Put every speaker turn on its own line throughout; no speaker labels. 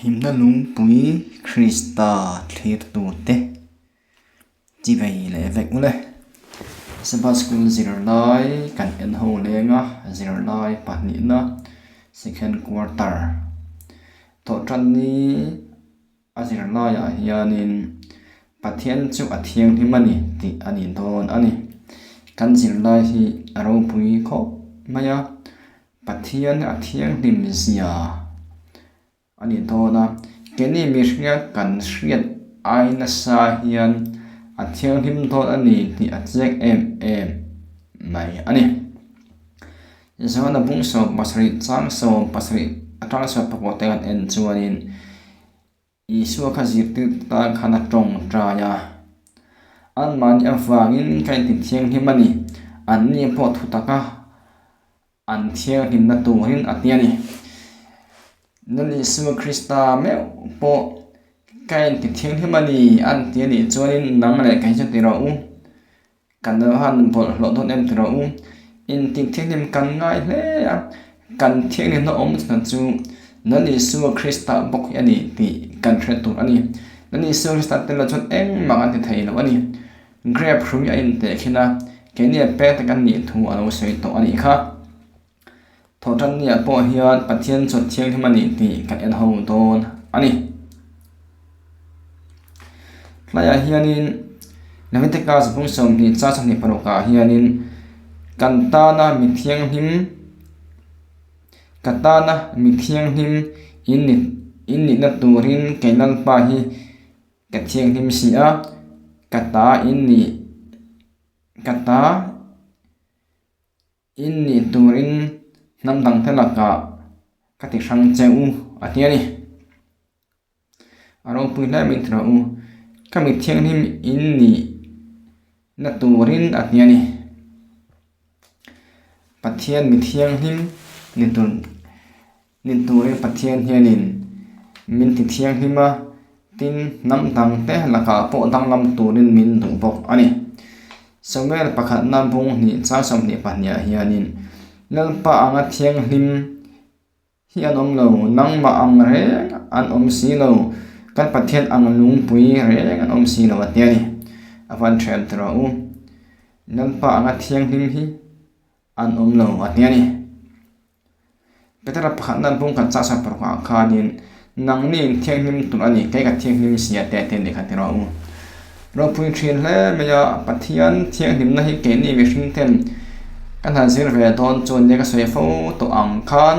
Himna lungpui Krista thlirtute chi vei leh vek ule. Sabbath School zirlai kan en ho leng a, zirlai pahnihna second quarter thawhtanni a zirlaiah hianin Pathian chu a thianghlim a ni tih a ni dawn a ni. Kan zirlai hi a ropui khawp mai a, Pathian a thianghlim zia a ni dawn a, keini mihringa kan hriat ai nasa hian a thianghlim dawn a ni tih a chiang em em mai a ni. Johana bung 70 chang 70 atang 16 te kan en chuanin Isua kha zirtir tan khan a tawngtai a, Anmahni avangin ka inti thianghlim a ni, anni pawh thu taka an thianghlimna turin a ti a ni. Lal Isua Krista meuh pawh ka inti thianghlim a ni an ti a nih chuanin nang leh kei chu ti rawh u. Kan lo han bawlhhlawh dawn em tiraw u? Intih thianghlim kan ngai hle a, kan thianghlimna awm chhan chu Lal Isua Krista bawk hi a ni tih kan hre tur a ni. Lal Isua Krista tel lo chuan engmah kan ti thei lo a ni. Grape hrui a inteh khin a, keini a pek te kan nih thu a lo sawi tawh a nih kha. Thawhtanniah pawh hian Pathian chawlh thianghlim a nih tih kan en ho dawn a ni. Tlaiah hianin Leviticus bung 20 chang 26 ah hianin kan tana mi thianghlim ka tana mi thianghlim in ni in nihna turin kei Lalpa hi ka thianghlim si a, ka ta in nih ka ta. In nih turin hnam dangte lakah ka ti hrang che u a ti a ni. A ropui hle mai tiraw u, ka mi thianghlim in nih na turin a ti a ni. Pathian mi thianghlim ni tur ni turin Pathian hianin min ti thianghlim a, tin hnam dangte lakah pawh danglam turin min duh bawk a ni. Samuel pakhatna bung hnih chang 22 ah hianin Lalpa anga thianghlim hi an awm lo, nangmah ang reng an awm si lo, kan Pathian ang lungpui reng an awm si lo a ti a ni. A van ṭhian ta rawh u, Lalpa anga thianghlim hi an awm lo a ti a ni. Petera pakhatna bung khat chah sak parukah khanin, Nangni in thianghlim tur a ni, kei ka thianghlim si a te te nih kha ti rawh u. Ropui thin hle mai a, Pathian thianghlimna hi keini mihring ten kan han zir ve dawn chuan nia ka sawi fo tawh ang khan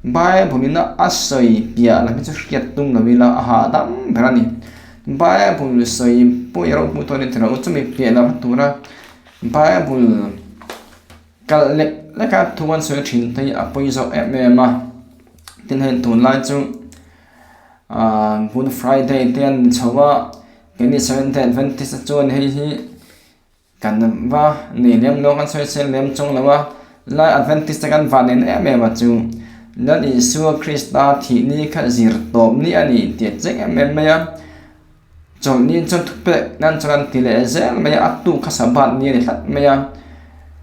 Bible in a sawi piah lam hi chu hriat tum lo ila a hahdam ber a ni. Bible sawi pawh i ropui tawh a ni ti rawh u, chumi piah lam tura Bible Kalh lek lek a thu an sawi thin te hi a pawi zawk em em a, tin hei tunlai chu ahh good friday te an ni chho a, keini seventh day adventist te chuan hei hi kan va nei lem lo kan sawi sel lem chuang lo a, lai adventist te kan van en em em a chu Lal Isua Krista thih ni kha zir tawp ni a ni tih a cheng em em mai a. Chawlhni chuan thupek nan chuan an ti leh zel mai a, a tuk kha Sabbath ni a ni tlat mai a.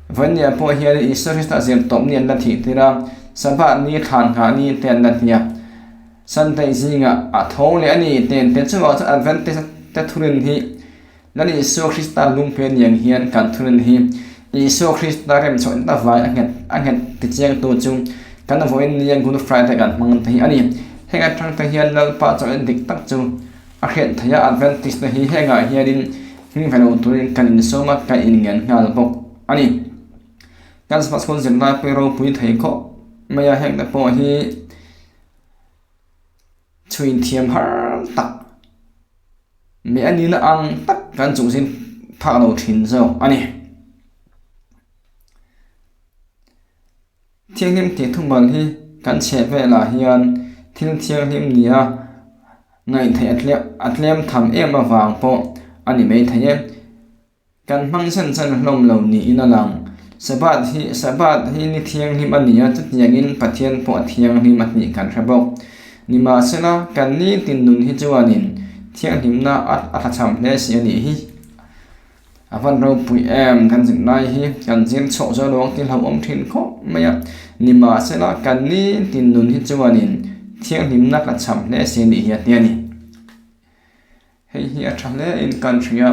Vawinia pawh hian Isua Krista zir tawp ni an la thih tir a, Sabbath ni thlan nghah ni te an la ti a. Sunday zingah a tho leh a ni te an ti a, chuvang chuan Adventist te thurin hi Lal Isua Krista lungpui a ni ang hian kan thurin hi Isua Krista remchhuah nat avangin a nghet a nghet tichiangtu chu kan vawiin nia Good Friday kan hmang te hi a ni. Heng atang te hian Lalpa chawlhni dik tak chu A hriat theih a, Adventist te hi hengah hianin hming ve lo turin kan insawm a, kan inngen nghal bawk a ni. Kan Sabbath School zirlai pawh hi ropui thei khawp mai a, heng te pawh hi chhui thiam har tak mai a nihna ang tak kan chungzin phak lo thin zawk a ni. Thianghlim tih thumal hi kan chheh velah hian thil thianghlim nia ngaihtheih a tlem tham em avang pawh a ni maithei e. Kan hmang chen chen hlawm lo niin a lang. Sabbath hi Sabbath hi ni thianghlim a ni a, chutiangin Pathian pawh a thianghlim a tih kan hre bawk. Nimahsela, kan nitin nun hi chuanin thianghlimna a tlachham hle si a nih hi. A van ropui em kan zir lai hi kan zir chhuak zo lo ang tih hlauhawm thin khawp mai a, nimahsela kan nitin nun hi chuanin thianghlimna tlachham hle si a nih hi a ti a ni. Hei hi a tha hle in kan hria.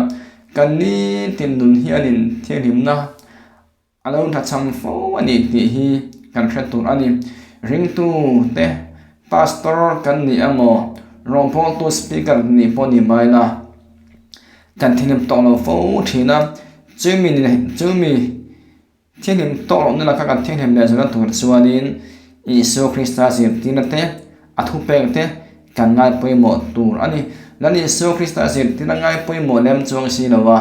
Kan nitin nun hianin thianghlimna a lo tlachham fo a ni tih hi kan hre tur a ni. Ringtu te Pastor kan ni emaw rawngbawltu Speaker nih pawh ni mai la kan thinrim tawh lo fo thin a, chumi chumi Thianghlim tawk lohna laka kan thianghlim leh zawhna tur chuanin Isua Krista zirtirna te, a thupek te kan ngai pawimawh tur a ni. Lal Isua Krista zirtirna ngai pawimawh lem chuang si lo a,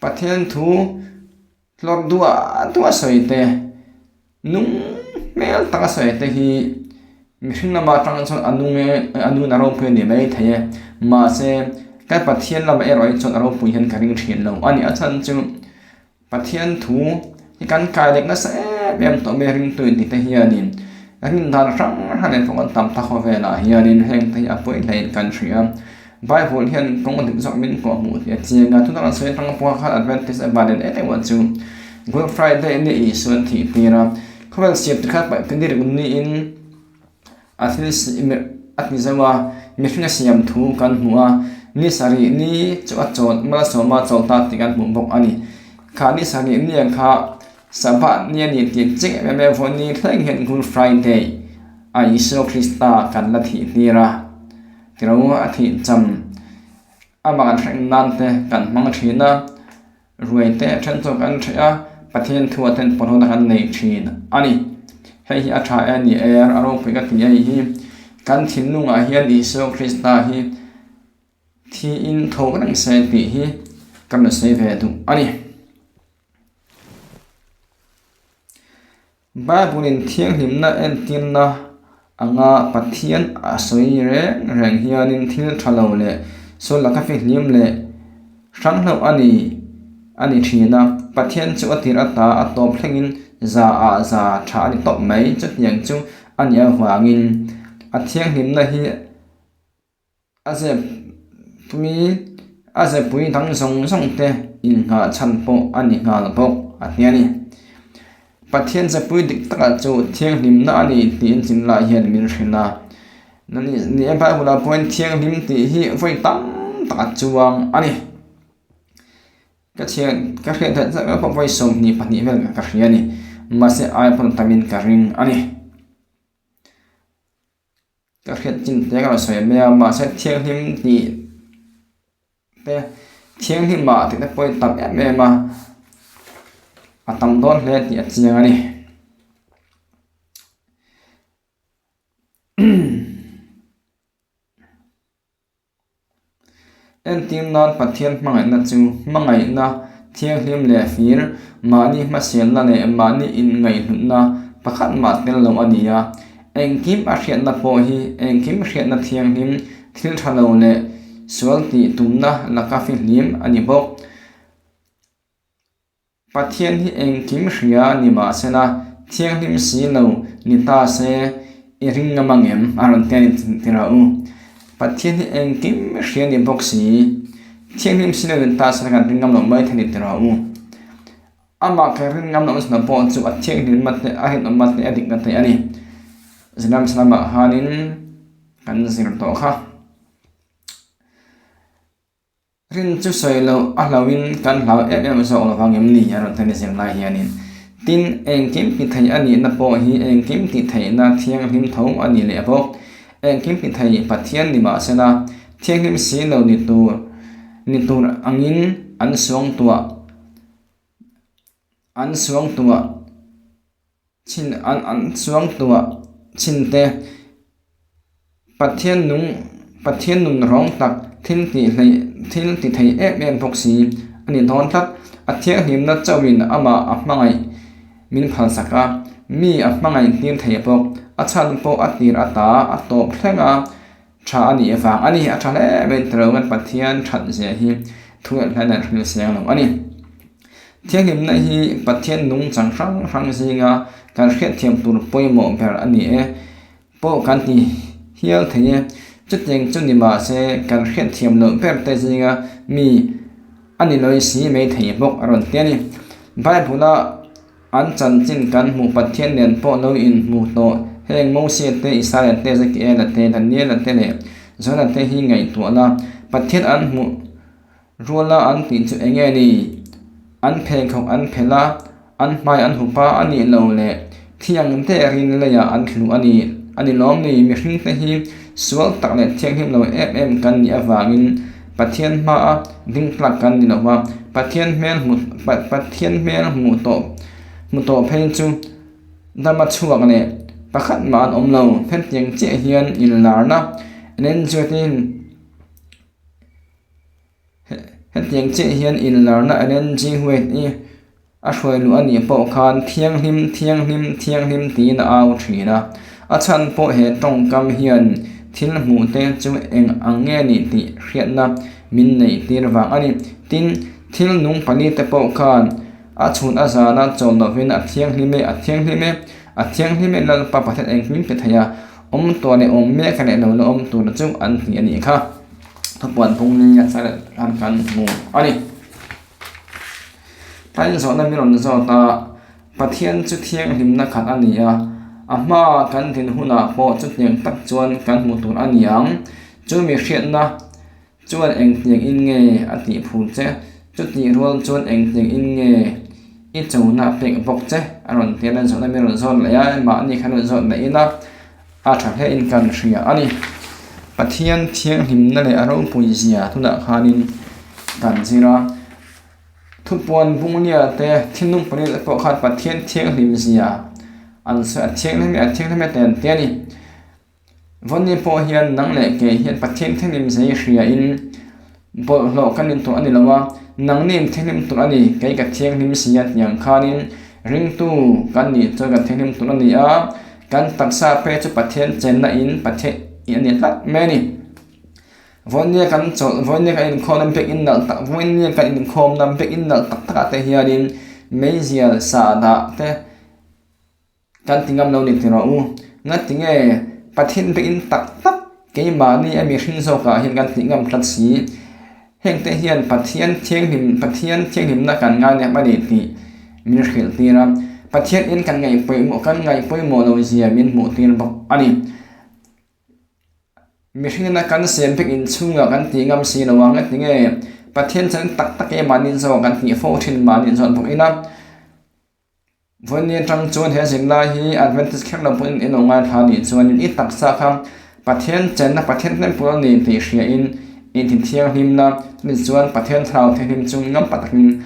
Pathian thu tlawrh duah duah sawi te, nung hmel taka sawi te hi mihring lama atang chuan a nung e, a nun a ropui a ni mai thei e. Mahse, kan Pathian lamah erawh hi chuan a ropui hian ka ring thin lo a ni. A chhan chu Pathian thu hi kan kai leh nasa em em tawh mai a ringtu inti te hianin rin dan hrang hrang nen pawh kan tam ta khawvelah hianin heng te hi a pawi hlein kan hria. Bible hian kawng dik zawk min kawh hmuh tih a chiang a, tunah kan sawi atanga pawh khan Adventist a van en em em chu Good Friday ni Isuan thih tir a, khawvel siam te kha paih rik niin a thil a ti zauh a, mihring a siam thu kan hmu a, ni sarih ni chu a chawl malsawma a chawl ta tih kan hmuh bawk a ni. Kha ni sarih ni ang kha Sabbath ni a ni tih chiang em em em vawi ni thleng hian Good Friday a Isua Krista kan la thih tir a. Tiro a thih cham amah kan hreng nan te kan hmang thin a, ruai te then chu kan hreh a, Pathian thu ah ten pawlhawna kan nei thin a ni. Hei hi a tha e ni e, a ropui ka ti a nih hi. Kan thinlungah hian Isua Krista hi thiin tho reng se tih hi ka rawn sawi ve duh a ni. Bible-in thianghlimna entirna anga Pathian a sawi reng reng hianin thil tha lo leh sual laka fihlim leh hrang hlauh a ni a ni thin a. Pathian chu a tir ata a tawp thlengin za ah za tha a ni tawp mai. Chutiang chu a nih avangin a thianghlimna hi A zepui a zepui dang zawng zawng te inngah chhan pawh a ni nghal bawk a ti a ni. Pathian zepui dik takah chu thianghlimna a ni tiin chinlai hian min hrilh a. Ni e Bible ah pawhin thianghlim tih hi vawi tam tak a chuang a ni. Ka chhiat ka hriat theih chiah pawh vawi 22 vel ka hria a ni. Mahse ai pawn tamin ka ring a ni. Ka hriat chin te ka rawn sawi mai a, mahse thianghlim tih te thianghlim ah tih te pawh hi tam em em a, a tam dawn hle tih a chiang a ni. Entir nan Pathian hmangaihna chu hmangaihna thianghlim leh fir, mahni hmasialna leh mahni inngaihhlutna pakhat mah tel lo a ni a. Engkim a hriatna pawh hi engkim hriatna thianghlim, thil tha lo leh sual tih tumna laka fihlim a ni bawk. Pathian hi engkim hria ni mahsela thianghlim si lo ni ta se i ring ngam ang em? A rawn ti a ni ti rawh u. Pathian hi engkim hria ni bawk si, thianghlim si lo ni ta se kan ring ngam loh mai thei ni ti rawh u. Amah kan ring ngam loh chhan pawh chu a thianghlim a te, a rinawm a te, a dikna te a ni. Zilam salamah khanin kan zir tawh kha. Rin chu sawi loh a hlauhin kan hlau em em zawk lo vang em ni a rawn ti a ni zirlai hianin. Tin, engkim ti thei a nihna pawh hi engkim ti theihna thianghlim tho a ni leh bawk. Engkim ti thei Pathian ni mahsela thianghlim si lo ni tur ni tur angin an suangtuah an suangtuah Chhin an an chuangtuah chhin te Pathian nung Pathian nun rawng tak thil tih hleih thil ti thei em em bawk si a ni dawn tlat. A thianghlimna chauhin amah a hmangaih min phalsak a, mi a hmangaih hlim thei bawk. A chhan pawh a tir ata a tawp thleng a tha a nih vang a ni. A tha hle mai tilo kan Pathian that zia hi thu leh hla nen hrilh siang lo a ni. Thianghlimna hi Pathian nungchang hrang hrang zinga kan hriatthiam tur pawimawh ber a ni e pawh kan ti hial thei e. Chutiang chu ni mahse kan hriatthiam loh ber te zinga mi a ni lawi si mai thei bawk a rawn ti a ni. Bible-a an chanchin kan hmuh Pathian nen pawh lo inhmu tawh Heng Mosia te, Isaia te, Ezekiela te, Daniela te leh Jona te hi ngaihtuah la. Pathian an hmuh ruala an tih chu eng nge ni? An pheikhawk an phelh a, an hmai an hup a, a nih lo leh thiang derin leiah an thlu a ni. A ni lawm ni? Mihringte hi sual tak leh thianghlim lo em em kan nih avangin Pathian hmaa ding tlak kan ni lo va, Pathian hmel hmu Pathian hmel hmuh tawh hmu tawh phei chu dama chhuak leh pakhat mah an awm lo. Hetiang chiah hian inlarna Ellen Hetiang chiah hian inlarna Ellen G. White-i a hruai luh a nih pawh khan thianghlim, thianghlim, thianghlim tiin a au thin a. A chhan pawh he tawngkam hian thil hmuh te chu eng ang nge nih tih hriatna min neih tir vang a ni. Tin, thil nung pali te pawh khan a chhun a zana chawl lovin a thianghlim e, a thianghlim e, a thianghlim e Lalpa Pathian engkim pe thei a, awm tur leh awm mek leh lo la awm tur chu an ti a nih kha. Thupuan phung ni a char an kan hmu a ni. Tlai zawhna min rawn zawt a, Pathian chu thianghlimna khat a ni a, a hmaa kan din hunah pawh chutiang tak chuan kan hmu tur a ni ang. Chu mi hriatna chuan engtiang in nge a tih phur che? Chutih rual chuan engtiang in nge i chona a pek bawk che? A rawn ti a, zawhna min rawn zawt leh a, mahni khan rawn zawt leh ila. A tha hle in kan hria a ni. Pathian thianghlimna leh a ropui zia tunah khanin kan zir a. Thupuan bunglia te thinlung pahnih te pawh khan Pathian thianghlim zia an sawi a thianghlim e a thianghlim e te an ti a ni. Vawni pawh hian nang leh kei hian Pathian thianghlim zia hi hria in Bawlhhlawh kan in tur a ni lo a, nangni in thianghlim tur a ni, kei ka thianghlim si a tih ang khanin ringtu kan nih chuan kan thianghlim tur a ni a, kan taksa phei chu Pathian chenna in Pathian in a ni tlat mai a ni. Vawinia kan chawlh, vawinia kan inkhawmna biakinn nalh tak, vawinia kan inkhawmna biakinn nalh tak takah te hianin meizial sahdah te, Kan ti ngam lo ni ti rawh u. Nga ti nge Pathian biakinn tak tak keimahni a mihring zawkah hian kan tih ngam tlat si. Hengte hian Pathian thianghlim Pathian thianghlimna kan ngainep a ni tih min hrilh tir a. Pathian in kan ngaih pawimawh kan ngaih pawimawh lo zia min hmuh tir bawk a ni. Mihringina kan siam bik inchhungah kan tih ngam si lo a, nga ti nge Pathian chuan tak tak keimahni zawk kan tih fo thin mahni zawt bawk ila. Vawiin atang chuan he zirlai hi Adventist kher lo pawhin in lo ngaithla a nih chuanin i taksa kha Pathian chenna Pathian temple a ni tih hriain inti thianghlimna chumi chuan Pathian thlarau thianghlim chu ngampa takin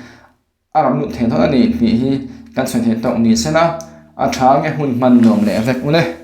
a rawn lut thei dawn a ni tih hi kan sawi theih tawk ni sela a tha nge hun hman nuam leh vek u le.